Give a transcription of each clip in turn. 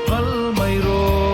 phal mai rawh.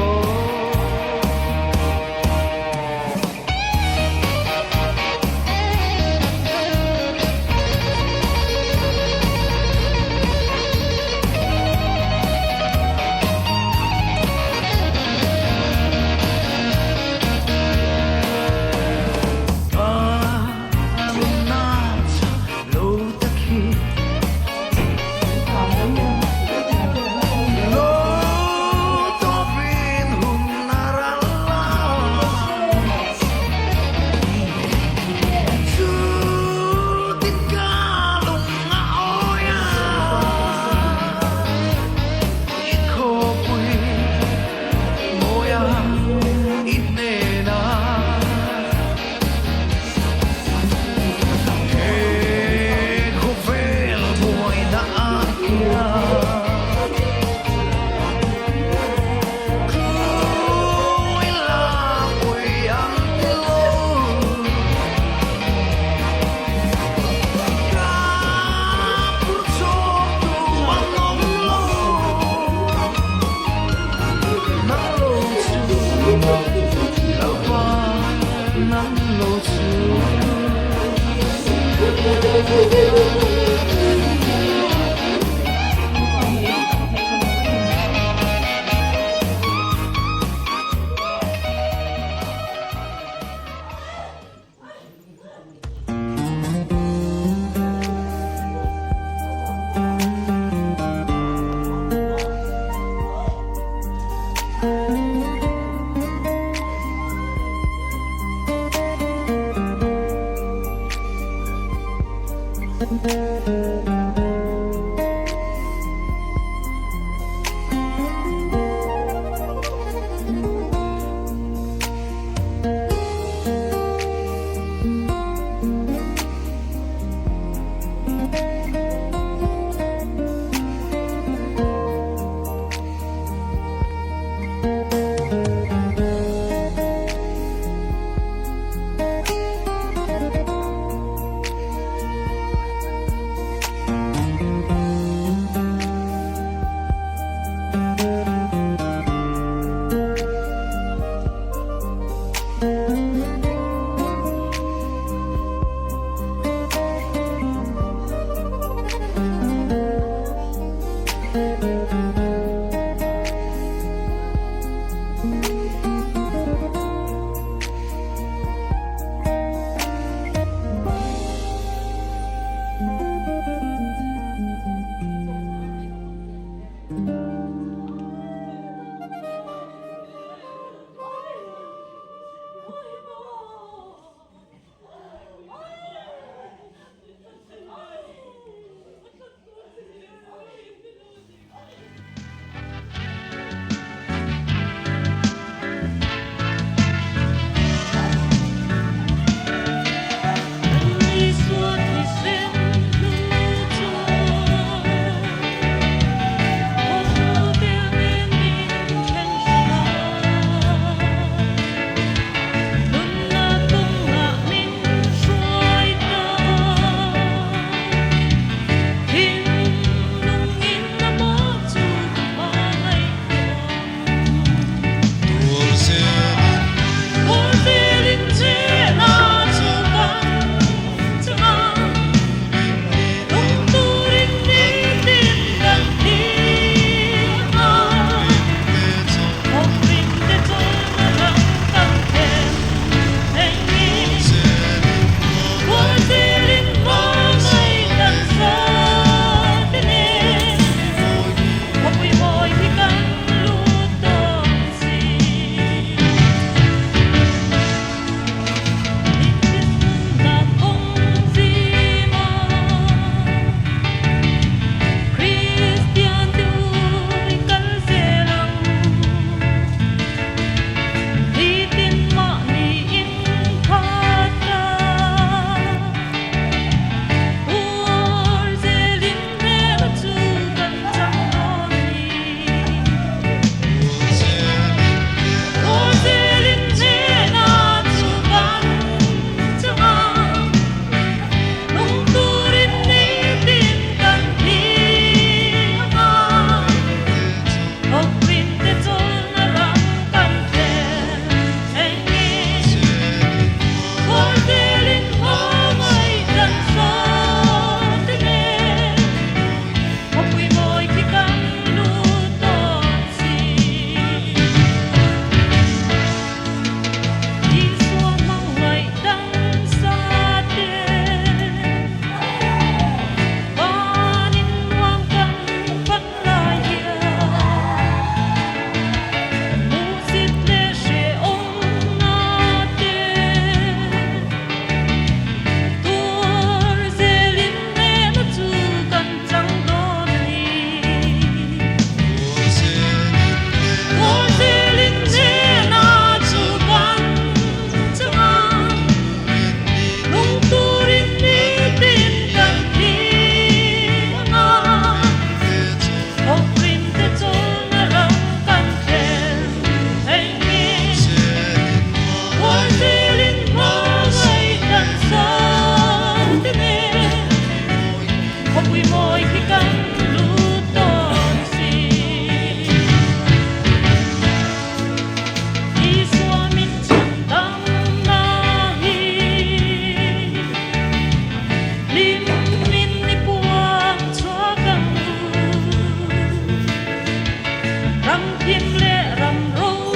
him leh ram ropui.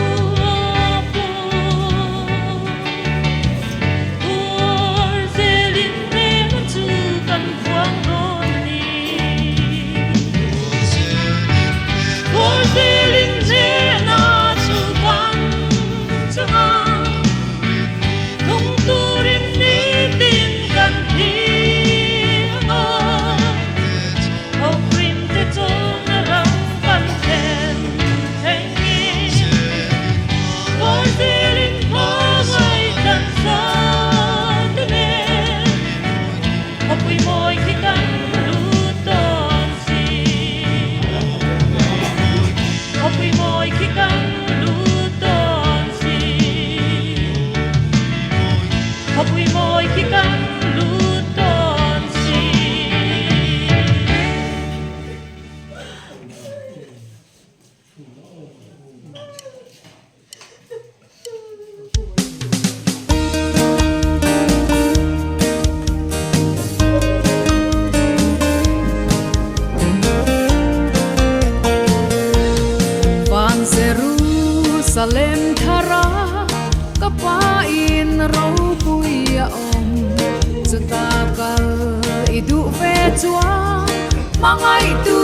Tuar zelin hnehna chu kan vuang dawn a ni. Tuar zelin hnehna chu kan chang a, nung turin nitin kan hliang a. Thawkrim te chuan a ram kan thlen thlengin Tuar zelin khawngaih kan sa te nen Khawpui mawi khi kan lut dawn si Khawpui mawi khi kan lut dawn si Khawpui mawi khi kan lut dawn si. Van Jerusalem thara ka pa in ropui a awm chuta kal i duh ve chuan hmangaihtu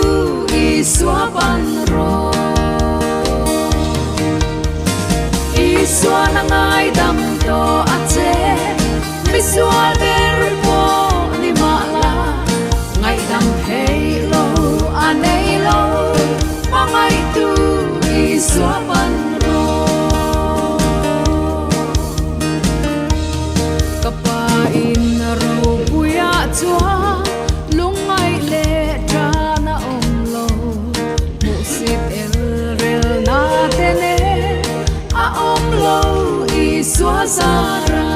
Isua pan rawh. Isua na ngaidam tawh a che misual ber pawh ni mah la ngaihdam theih lo a nei lo hmangaihtu Isua pan rawh. Ka pa in ropuiah chuan lungngaih leh tan a awm lo hmuhsit el rel na te nen a awm lo Isua zara.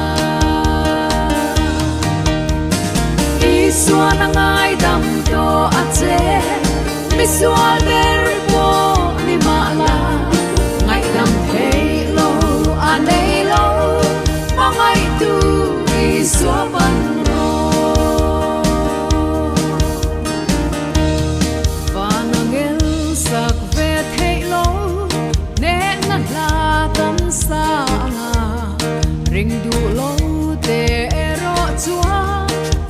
Isua na ngaidam tawh a che misual ber pawh ni mah la ngaihdam theih lo a nei lo hmangaihtu Isua pan rawh. Van angel sak ve theih lo hnehna hla kan sa anga ring duh lo te erawh chuan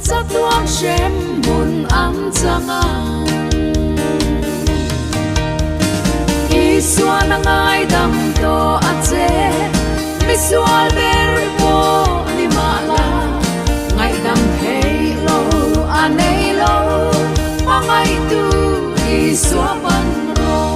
chatuan hrem hmun an chang ang. Isuan a ngaidam tawh a che misual ber pawh ni mah la ngaihdam theih lo a nei lo hmangaihtu Isua pan rawh.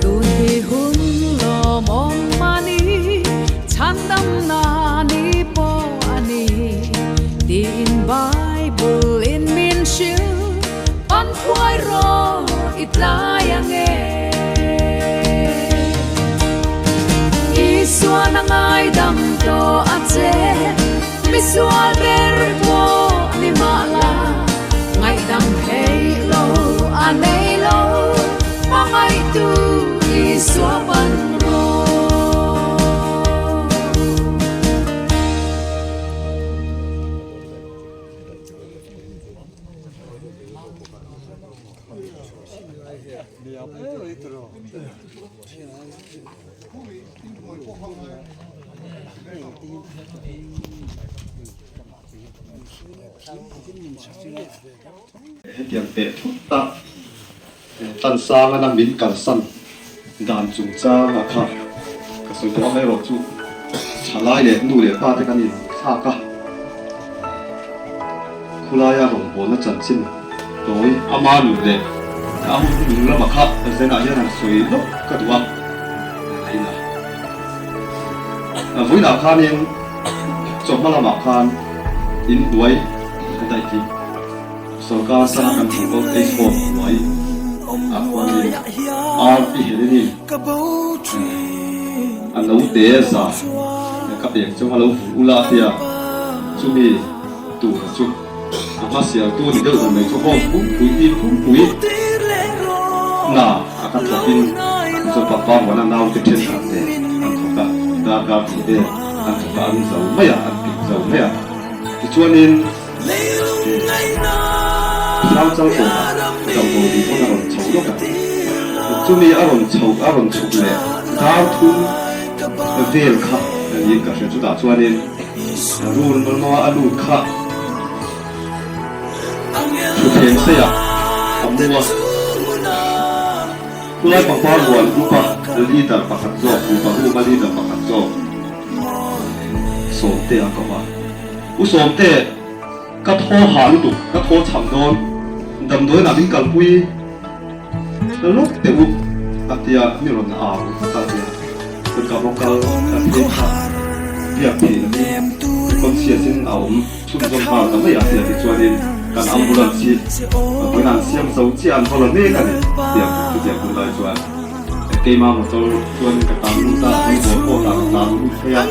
Tun hi hun lawmawm a ni, chhandamna ni pawh a ni, tiin Bible in min hrilh, pan thuai rawh i tlai ang e. Isuan a ngaidam tawh a che, misual ber pawh ni mah la, ngaihdam theih lo a nei lo, hmangaihtu Isua pan rawh. Hetiang teh thut tak Tlansangana min kalsan dan chungchanga kha ka sawi tawh amaherawh chu thalai leh nu leh pa te kan inthlak a, khulaia rawngbawlna chanchin tawi ama nun leh a hun hnung lama kha zenah hian han sawi lawk ka duh a, naina vawiinah khanin chawhma lamah khan inhnuai daih hi sorkar tana kan hmuh old age home hnuai ah khuanin ar pi Heleni a note za ka pek chu a lo vur ula a tia chumi tur chu a hmasialtu ni deuh mai chu home pumpui team pumpui na. ka thawkin Mizo papa Muana naute thenkhat te an thawk a, darkar hnih vel an thawk a, an zo mai a, an pik zo mai a. Tichuanin Hrangchal kawnah damdawi pawn a rawn chho lawk a, chumi a rawn chho a rawn chhuk leh dar thum vel kha niin ka hria, chutah chuanin rul malmawa a lut kha Thutthleng seiah a mu a, khulai pangpar huan upa leader pakhat zawk, upa room a leader pakhat zawk Sawmte a ko a. U Sawmte, ka thaw hah lutuk, ka thaw chham dawn, damdawiinah min kalpui lawk teh u a tia mi rawn au vat a tia kawt ka va kal ka phei kha biak theih lovin conscious in a awm. Chhunzawm nghal ta mai a tia tichuanin kan ambulance hi vawiin an siam zo chiah an va la mek a ni tia chutiang hun lai chuan keima motor chuanin ka tan lut a, an ball pawh tah ka tan lut phei a,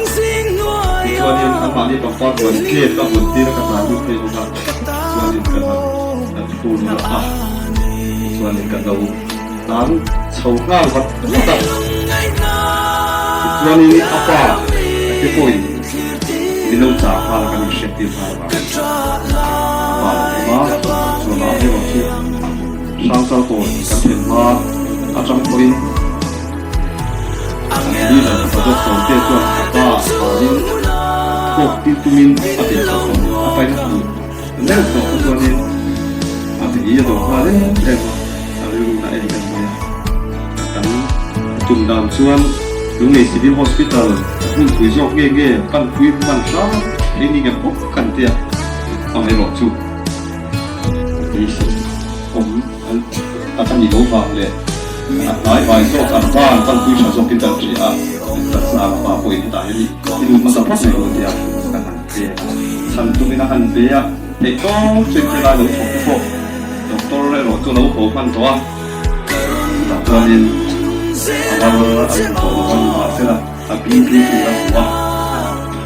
tichuanin anmahni pangpar huan gate ka vawn tir a ka tan lut phei bawk a, chuanin kan han kan phur lut a, tichuanin kan lo tan chho nghal vat vat a, tichuanin a pa te pawhin. Min lo chah nghal a kan inhriat tir nghal avangin a pa lo awm a, chuan a erawh chu Hrangchal kawn kan thlen hma atang pawhin kan leader Upa Zawk Sawmte chuan a pa avangin thawk tir tumin a bei chho tawh a ni. A paina hmu meuh tawh kha chuanin a bei a dawr nghal em em a, a rilru na em em mai a. Kan tum dan chuan Lunglei Civil Hospital hmunpui zawk nge nge panpui hman hram ei ni ngem bawk kan tia amaherawh chu beisei awm tak a nih loh vang leh a hnai vai zawk an van panpui tha zawkin kan hria a, taksa a pa pawhin hetah hian i lut hmasa phawt mai dawn tia kan han pe a, chhan tumin a han pe a, theihtawp chu engti lai lo thawk te pawh doctor erawh chu a lo haw hman tawh a. Chutah chuanin a var a in tawh lo a ni mahsela a BP chu a hmu a,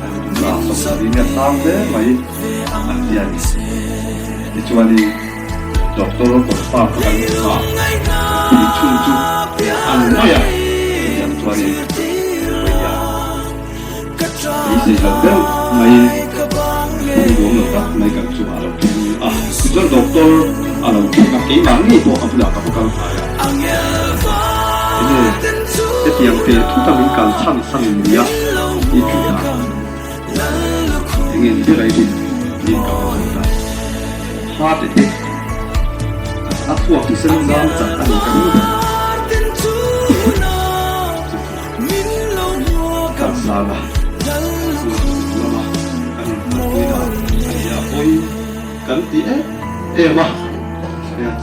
an inzah 70 nge sang hle mai an ti a ni. Tichuanin doctor confirm kha kan nghah tih chhun chu a ni mai a, chutiang chuanin vawiah beisei loh deuh maiin thil nuam lo tak mai kan chungah a lo thleng a. Tichuan doctor a lo thleng a, keimah ngei pawh a bulah ka va kal hnai a. Enge hetiang teh thut a min kal chhan san in nia i ti a, enge ni ber a i rin tiin ka va zawt a. Heart attack a thluak thisen zam chat a ni ka ring ber. Kan sal a, lama kan inkalpui dan a nia pawi kan ti em em a,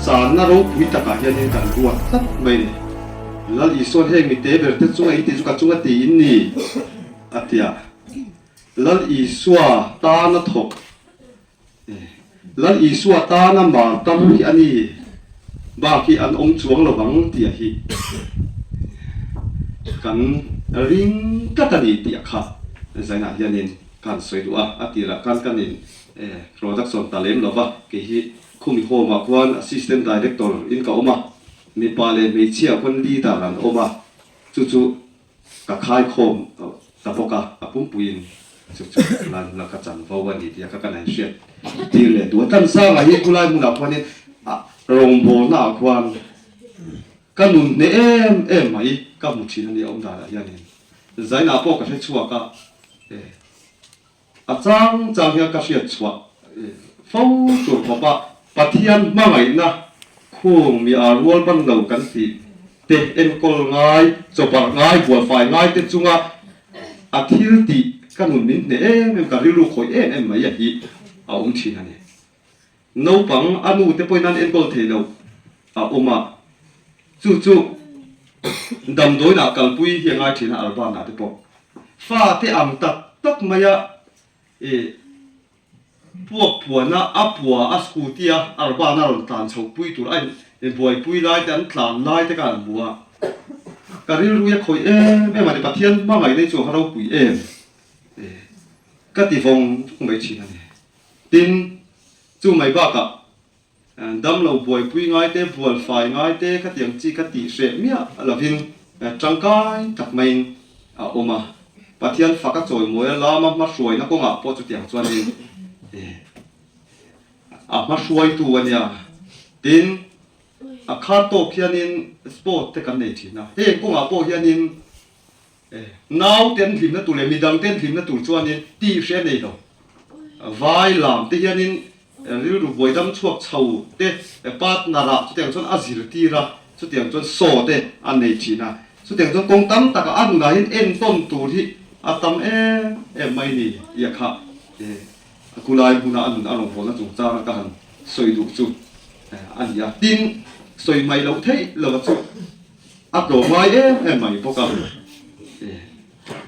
channa ropui takah hianin kan ruat tlat mai ni. Lal Isuan heng mite ber te chunga i tih chu ka chunga tiin ni a ti a, Lal Isua tana thawk Lal Isua tana mar tam hi a ni bak hi an awm chuang lo vang tih hi kan ring tlat a ni tih a kha zainah hianin ka han sawi duh a, a tirah khan kan in production ta lem lo va, kei hi khumi home ah khuan assistant director in ka awm a, mipa leh hmeichhia khuan leader an awm a, chu chu Ka khaikhawm ta bawk a, a pumpuiin chu chu lan la ka chanvo a ni tia ka kan han hriat tir leh duh a. Tlansanga hi khulai hmunah khuanin a rawngbawlna ah khuan ka nun hneh em em mai ka hmu thin a ni a awm danah hianin Zainah pawh ka hre chhuak a, a chang chang hian ka hriat chhuah fo tur khawp a, Pathian hmangaihna khung mi a rual ban lo kan tih te enkawl ngai, chawparh ngai, bualfai ngai te chunga a thil tih ka nun min hneh em em, ka rilru khawih em em mai a hi a awm thin a ni. Naupang a nu te pawhin an enkawl thei lo a awm a, chu chu damdawiinah kalpui hi a ngai thin a, Albanah te pawh fa te ang tak tak maia i puak puana a pua a scooty a Arbana rawn tlan chho pui tur a inbuaipui lai te an tlan lai te kha an hmu a, ka rilru hi a khawih em em a ni, Pathian hmangaihna hi chu a va ropui em ka ti vawng vawng mai thin a ni. Tin, chu mai bakah. Damlo buaipui ngai te, bualfai ngai te khatiang chi kha tih hreh miah lovin tangkai tak maiin a awm a. Pathian fak a chawimawi a lama hmahruaina kawngah pawh chutiang chuanin a hmahruaitu a nia. Tin, a khat tawk hianin sport te kan nei thin a, heng kawngah pawh hianin Nau te an hlimna tur leh midang te an hlimna tur chuanin tih hre a nei lo. Vai lam te hianin rilru buai dam chhuak chho te partner ah chutiang chuan a zirtir a, chutiang chuan saw te a nei thin a. Chutiang chuan kawng tam takah a nunah hian entawn tur hi a tam em em mai ni tih a kha a kulai hmuna a nun a rawn hawn a chungchanga ka han sawi duh chu a ni a. Tin, sawi mai loh theih lo chu. A tlawm ngai em em mai bawk a.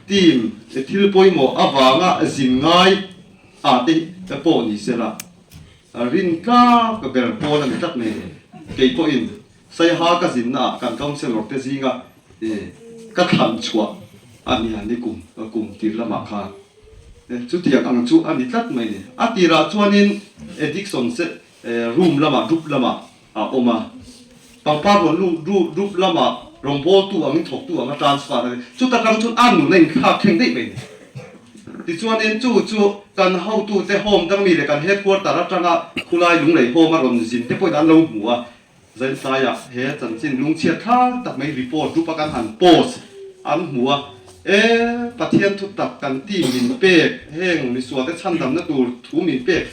Team thil pawimawh avanga zin ngai ah te pawh ni se la, rin tlak ber pawl a ni tlat mai. Kei pawhin Saiha ka zinna ah kan councillor te zinga ka thlan chhuah a nia ni kum kum tir lamah khan. Chutiang ang chu a ni tlat mai ni. A tirah chuanin addiction room lamah group lamah a awm a, pangpar rawn lut ru rup lama rawngbawltu angin thawktu anga transfer a ni. Chuta tang chuan a nun a inthlak thleng daih mai a ni. Tichuanin chu chu kan hotute home dangmi leh kan headquarter atanga khulai lunglei home a rawn zin te pawhin an lo hmu a, Zaintlaiah he chanchin lungchhiat thlak tak mai report rupa kan han post an hmu a, E Pathian thu tak kan team min pek, heng misualte chhandamna tur thu min pek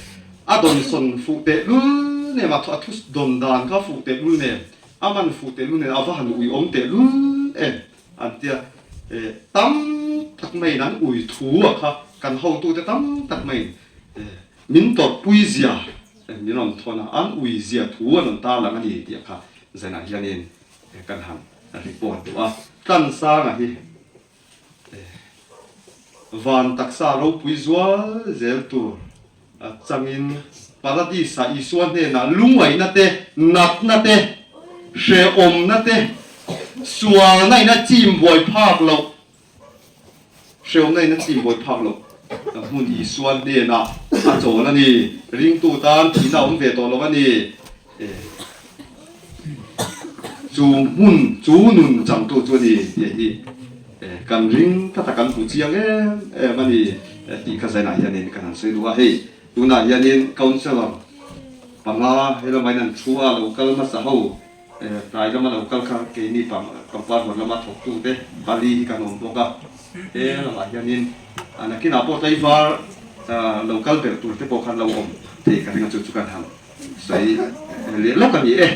a dawnsawn fuh teh lul nem a, a thu dawn dan kha fuh teh lul nem, a man fuh teh lul nem, a va han ui awm teh lul em an tia. E tam tak maiin an ui thu a kha kan hotute tam tak maiin e min tawrhpui zia min rawn thawn a, an ui zia thu an rawn tarlang a ni tih a kha zanah hianin kan han report duh a. Tlansanga hi van taksa ropui zual zel tur changin Paradis-ah Isua hnenah lungaihna te, natna te, hrehawmna te, sualna in a chim buai phak loh, hrehawmna in a chim buai phak loh hmun Isua hnenah a chawl a ni. Ringtu tan thihna a awm ve tawh lo a ni. Chu hmun, chu nun changtu chu a ni tih hi kan ring tlat a, kan hmu chiang em em a ni tih kha zainah hianin kan han sawi duh a. Hei tunah hianin councillor panga he lamah hian an thu a, lo kal hmasa ho tlai lama lo kal kha keini pangpar huan lama thawktute pali hi kan awm bawk a. He lamah hianin nakinah pawh tlaivar lo kal ber tur te pawh khan lo awm thei ka ring a, chu chu kan han Sawi leh lawk a ni e.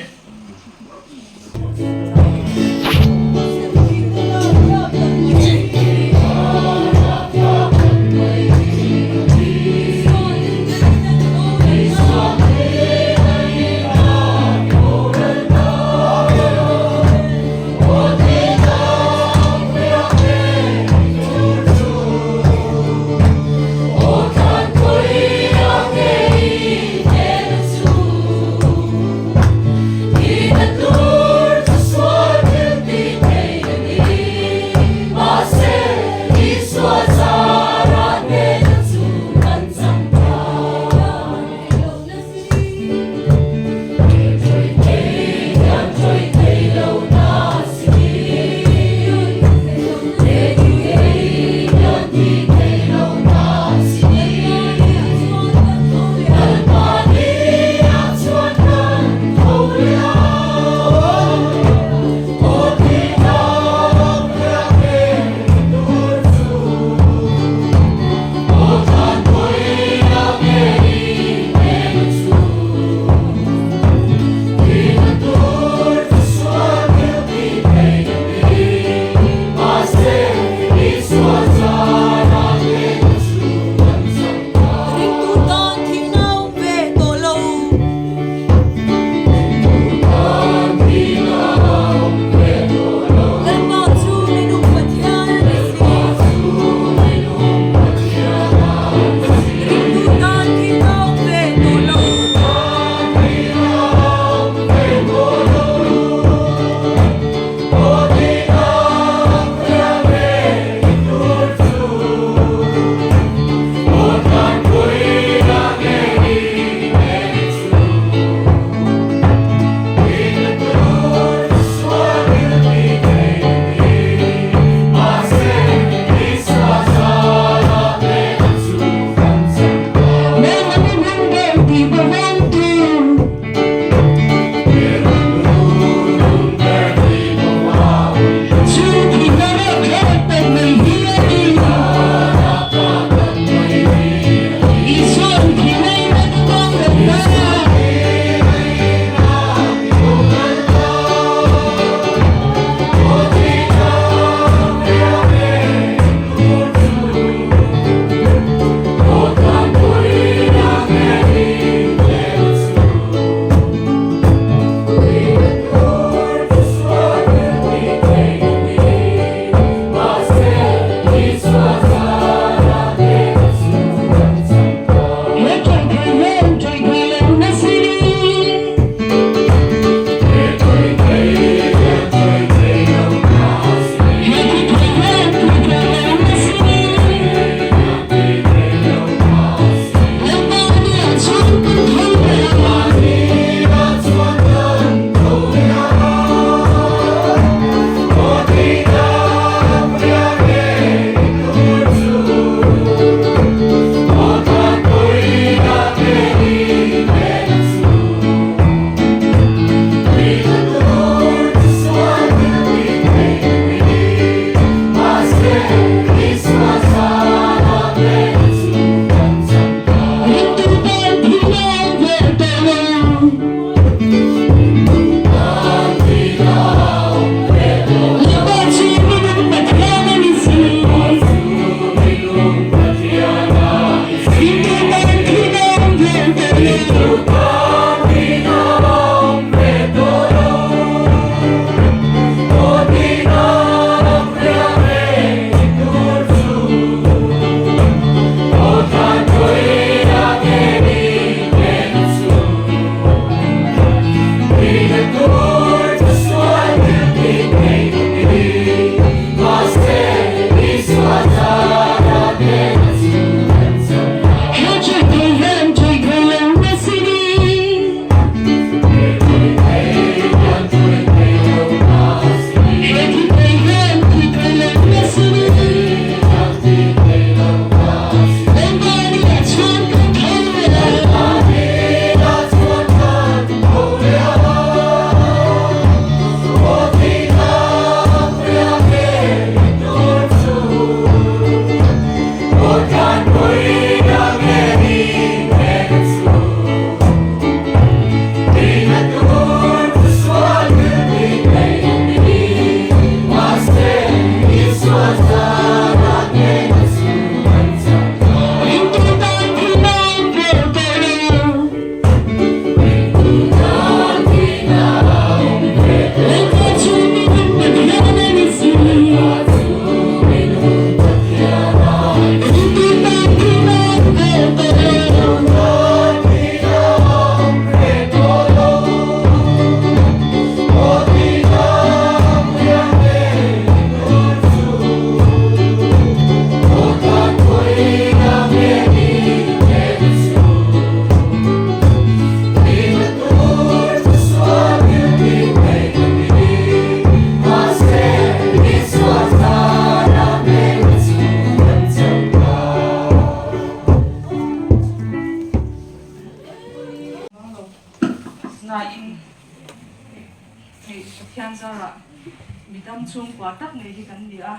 Midang chhungkua tak nei hi kan ni a,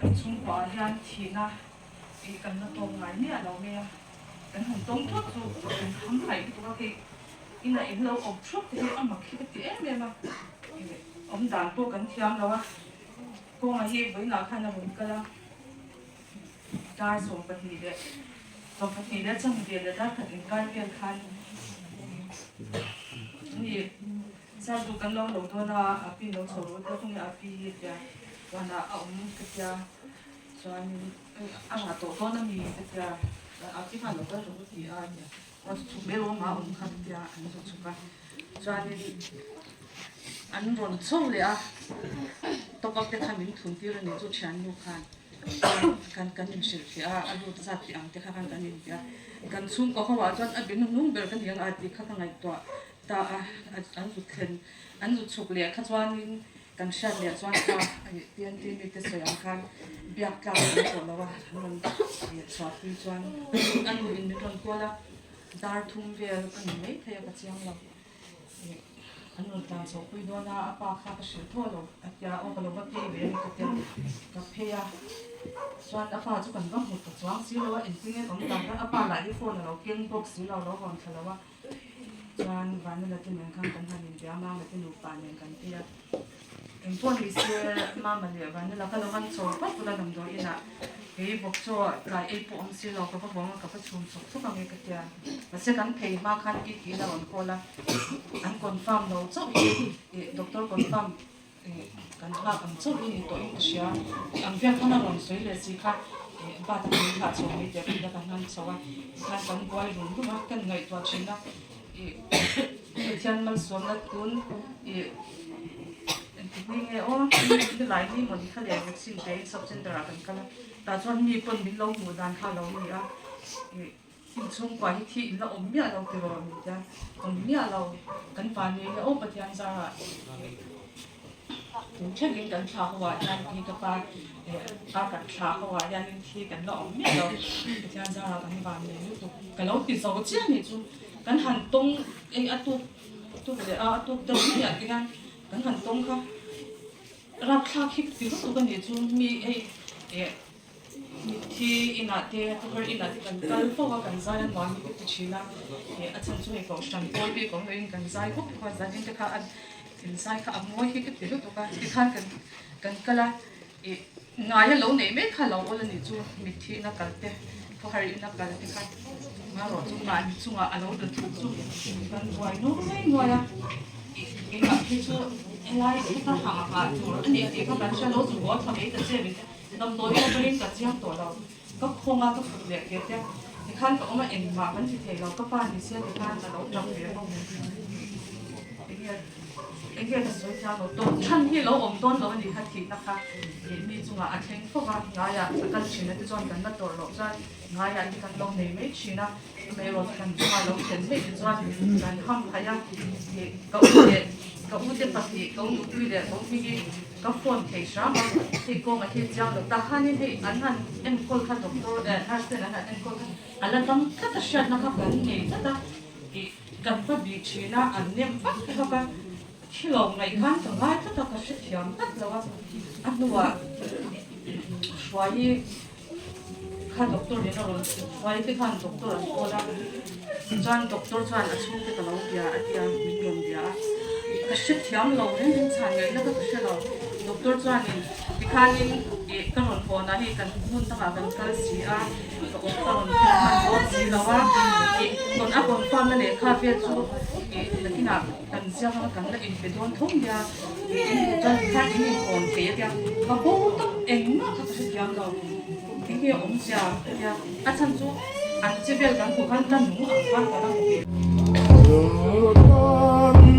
kan chhungkuaah hian thihna ih kan la tawk ngai miah lo mai a, kan han tawng thawt chu kan kham haih lutuk a, hei inah in lo awm thup te hi a mak hi ka ti em em a, awm dan pawh kan thiam lo a, kawnga hi vawiinah khan a rawn kal a, dar 12 leh 12 leh chanve leh dar khat inkar vel khan ni. Sir chu kan lo lo dawn a, a pi lo chho ru deuh nge a pi hi tia huanah a awm ka tia chuanin a rah tawh dawn a mi ka tia a pi khan lo kal rawh u ti a tia a zu chhuk mai awm a awm kha ka tia an zu chhuk a chuanin an rawn chho leh a top up te khan min thun tir a ni chu thiannu khan kan kan inhrilhfiah a a lut zat tih ang te kha khan kan inbia kan chhungkaw ho ah chuan a be hnuhnung ber ka ni ang a tih kha ka ngaihtuah. Ta a, an zut thlen, an zut chhuk leh kha chuanin kan hriat leh chuan kha TNT mite sawi ang khan biak tlak an tawh lo a, an rawn chhuah pui chuan a nu in min rawn kual a, dar thum vel a ni mai thei a ka chiang lo. An rawn tlan chho pui dawn a, a pa kha ka hrilh thaw lo a tia, aw ka lo va phei ve a ni ka tia, ka phei a, chuan a pa chu kan va hmu ta chuang si lo a, engtin nge ka awm dan khan a pa lah hi phone a lo keng bawk si lo, a lo rawn thla lo a. Chuan Vanila te nen khan kan han inbia a, Mama te nupa nen kan ti a. Engpawh ni se Mama leh Vanila ka lo han chho phawt bula damdawi inah kei bawk chaw tlai ei pawh awm si lo, ka va vawng a, ka va chhum chawk chawk ang e ka tia. Mahse kan phei hma khan ki tiin a rawn call a, an confirm lo chauh hi doctor confirm Kan nghak ang chauh i ni tawh in ka hria. Ang viak khan a rawn sawi leh si kha bat a min thlah chho mai teh pawh ka hnan chho a, tikhan kan buai rum rum a, kan ngaihtuah thin a, ih Pathian malsawmna tun ih engtik ni nge aw helai ni maw ni kha leh vaccine pe in sub center ah kan kal a, tah chuan mi pawn min lo hmuh dan kha a lo ni a, ih. Inchhungkua hi thi in la awm miah lo tiraw min tia, awm miah lo kan pa nei leh aw Pathian zarah tun thlengin kan thla ho ah hian khi ka pa a kan thla ho ah hianin thi kan la awm miah lo Pathian zarah kan van nei lutuk ka lo ti zo chiah nih chu kan han tawng ei a tuk tuk leh a a tuk deuh mai ah te hian kan han tawng kha rapthlak hi ka ti lutuk a nih chu mi hei eh Mitthi inah te, khawhar inah te kan kal fo a, kan zai a nuam hi ka ti thin a, ih a chhan chu hei kohhran pawl bik awm loin kan zai bawk bawk a, zanin te kha a inzai kha a mawi hi ka ti lutuk a, tikhan kan kan kal a, ih ngai a lo neih mek kha a lo awl a nih chu mitthi ina kal te, khawhar ina kal te kha marawh chu mahni chungah a lo tla thut chu kan buai nuai nuai a, ih engah phei chu helai heta hah hah tur a ni tih kha kan hria lo chu haw tha mai ta che min ti. Damdawi pawh ka ring ka chiang tawh lo, ka khawng a ka fut leh ke te tikhan ka awm a engmah kan ti thei lo, ka pa ni se tikhan ka lo tap ve bawk enge enge ka sawi thiam lo tawp chhan hi lo awm dawn lo a nih kha thihna kha ih mi chungah a thleng fo va ngaiah a kal thin a ti chuan kan la tawrh loh chuan ngaiah hi kan lo nei mai thin a amaherawh chu kan chungah lo thlen mai ti chuan kan ham phaih a ih ka u leh ka u te pahnih ka u nupui leh ka u hming hi Ka phone thei hram a, hei kawng a thil chiang lo ta khanin hei an han enkawl kha doctor eh nurse ten an han enkawl kha a la dam tlat a hriatna kha kan nei tlat a, ih kan va bih thin a an nem vak vak a, thi lo ngaih khan ka ngai tlat a ka hrethiam tlat lo a, a hnuah hruai hi kha doctor in a rawn hruai te khan doctor an call a, chuan doctor chuan a chhungte ka lo bia a tia min rawn bia a, ka hrethiam lo reng reng chhan ngaihna kha ka hre lo, doctor chuanin tikhanin ih ka rawn hawn ah hei kan hmun dangah kan kal si a, ka awm ka rawn thlen hman dawn si lo a, ih tawn a confirm na lehkha vel chu ih nakinah kan ziak anga kan la inpe dawn tho nia ih in duh chuan tikhan in inkawn thei a tia ka bo tak engmah kha ka hrethiam lo. Enge awmzia ka tia, a chhan chu an che vel kan hmuh khan la nung ang khan ka la hmu ve.